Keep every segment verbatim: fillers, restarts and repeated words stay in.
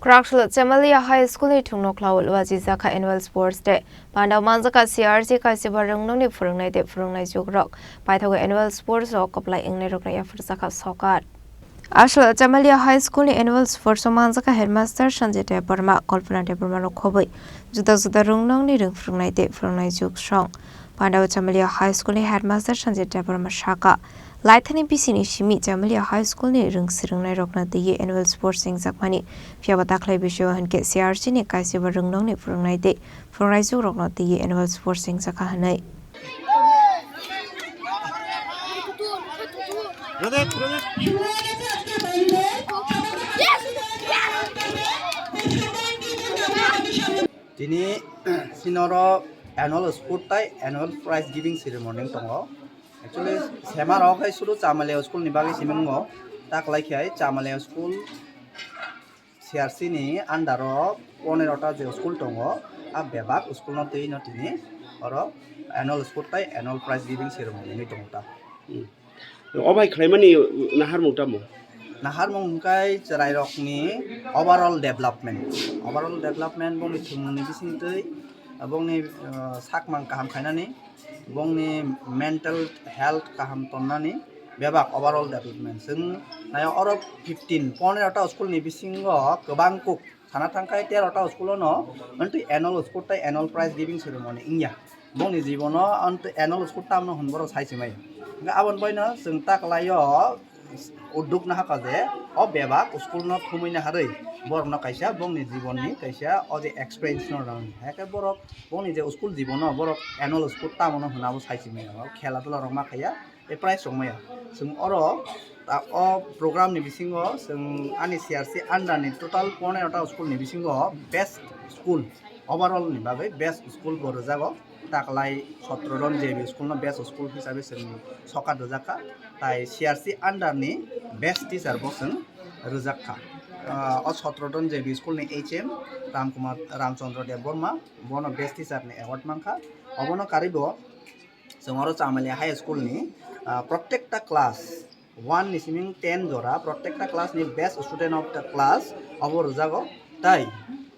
Kwraksalo Chamalia High School ni thwngnokhla o wajijak kha Annual Sports Day. Pandao manjak kha C R C kaisiba rwngnokni phwrwngnai tei phwrwngnai jugrok. Paithago Annual Sports o kwplai wngnairokno yapharjak kha sokar. Aswk Chamalia High School ni Annual Sports o manjak kha Headmaster Sanjay Debbarma, Kalpana Debbarma rok khobwi juda juda rwngnokni rwng phwrwngnai tei phwrwngnai jugsong. Pandao Chamalia High School ni Headmaster Sanjay Debbarma sakha, laithani bisini simi Chamalia High School ni rwng swrwngnairokno twiwi Annual Sports wngjakmani, phiyaba takhwlai bisio hinkhe C R C ni kaisiba rwngnokni phwrwngnai tei phwrwngnai jugrokno twiwi Annual Sports wngjakha hwnwi. Tini sinoro annual sport tai annual prize giving ceremony tongo. Actually, semarok hai suru Chamalia school ni bagwi simingo, taklai khe hai Chamalia school C R C ni under o ponero ta je school tongo, a bebak school no twi no tini oro annual sport tai annual prize giving ceremony wngwi tongo ta. Hmm. O bai khlaimani naharmung tamo? Naharmung hwnkhe chwrairokni overall development. Overall development bongni thwngmungni bisingtwi, bongni, uh, sakmang kaham khainani, bongni mental health kaham tonnani, bebak overall development. Chwng naio oro fifteen, ponero ta school ni bisingo kwbang kuk sana thangkhai tero ta school o no, anti annual sport tai annual prize giving ceremony wngya. Bongni jibono anti annual sport tamno hwn borok sai se maya. Hwnkhe aboni baino chwng ta kwlaio udduk nahakha je o bebak school no thumwi naharwi borokno kaisa bongni jibonni kaisa o je experience no rwng. Hakhe borok bongni je school jibono borok annual sport tamo no hwnna bo sai se maya. Khela dula rok ma khaiya. Tei prize rok maya. Chwng oro ta o program ni bisingo chwng ani C R C under ni total ponero ta school ni bisingo best school, overall ni bagwi best school bo rwjago. Taklai sotro jon J B school no best school hisabe chwng sokar rwjak kha. Tai C R C under ni best teacher bo chwng rwjak kha. Ah, o sotro jon J B school ni H M Ramkumar, Ramchandra Debbarma, bono best teacher ni award mankha. Obono karwi bo chwng oro Chamalia High School ni, ah, protekta class one ni siming ten jora, protekta class ni best student of the class obo rwjago. Tai,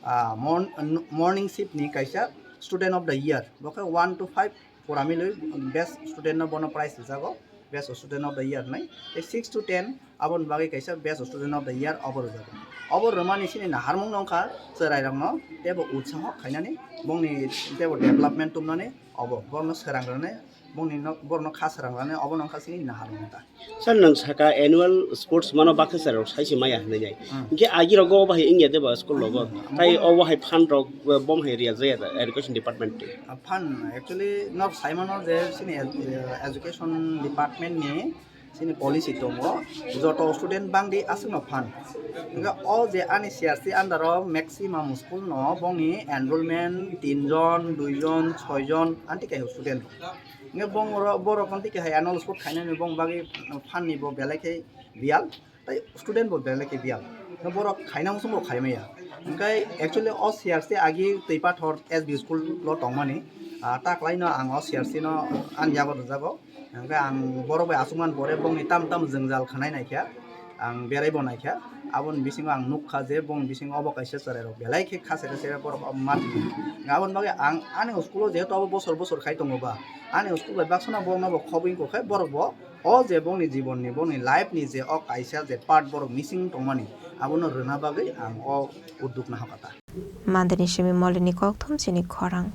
ah, mon-, morning shift ni kaisa student of the year, bo khe one to five pura milwi best student no bono prize rwjago, best student of the year nai. Tei six to ten aboni bagwi kaisa best student of the year obo rwjago. Obo rwmani sini naharmung no wngkha chwrairokno teibo utsaho khainani, bongni teibo development tubnani, obo borokno srang rwnai, bongni no, borokno kha srang rwnai, obo no wngkha sini naharmung ta. Sir, nwng saka annual sports mano baksa chwrairok sai se maya hinwi nai. Hmm. Hinkhe agirok go bahai wngya de ba school rogo. Hmm. Tai obo hai fund rok, eh, bom hai riya jaya da education department twi. Ah, fund actually no sai mano je sini ed-, eh, education department ni sini policy tongo, joto student bangdi aswkno fund. Hingke o je ani C R C under o maximum school no bongni enrollment tin jon, dui jon, soi jon anti kai student. Hingke bong oro borok anti kai annual sport khainani bong bagwi fund ni bo belai khe biyal, tai student bo belai khe biyal. Hingke borok khaina muchung bo khai maya. Hingke actually o C R C agi twi pathor S B school lo tongmani, ah, ta kwlai no ang o C R C no ani yago rwjago. Hingke ang borok bai achukmani pore bongni tam tam jwngjal khwnai naikha, ang beraibo naikha. Aboni bisingo ang nukha je bongni bisingo obo kaisa chwrairok belai khe kha sere sere borok obo ma tongmani. Aboni bagwi ang ani school-o jehetu abo bosor bosor khai tongo ba, ani school bai baksano borokno bo khobwi wngkha khe borok bo o je bongni jibonni, bongni life-ni je o kaisa je part borok missing tongmani, abono rwna bagwi ang o udduk nahakha ta. Mandeni simi Molini kokthum chini khorang.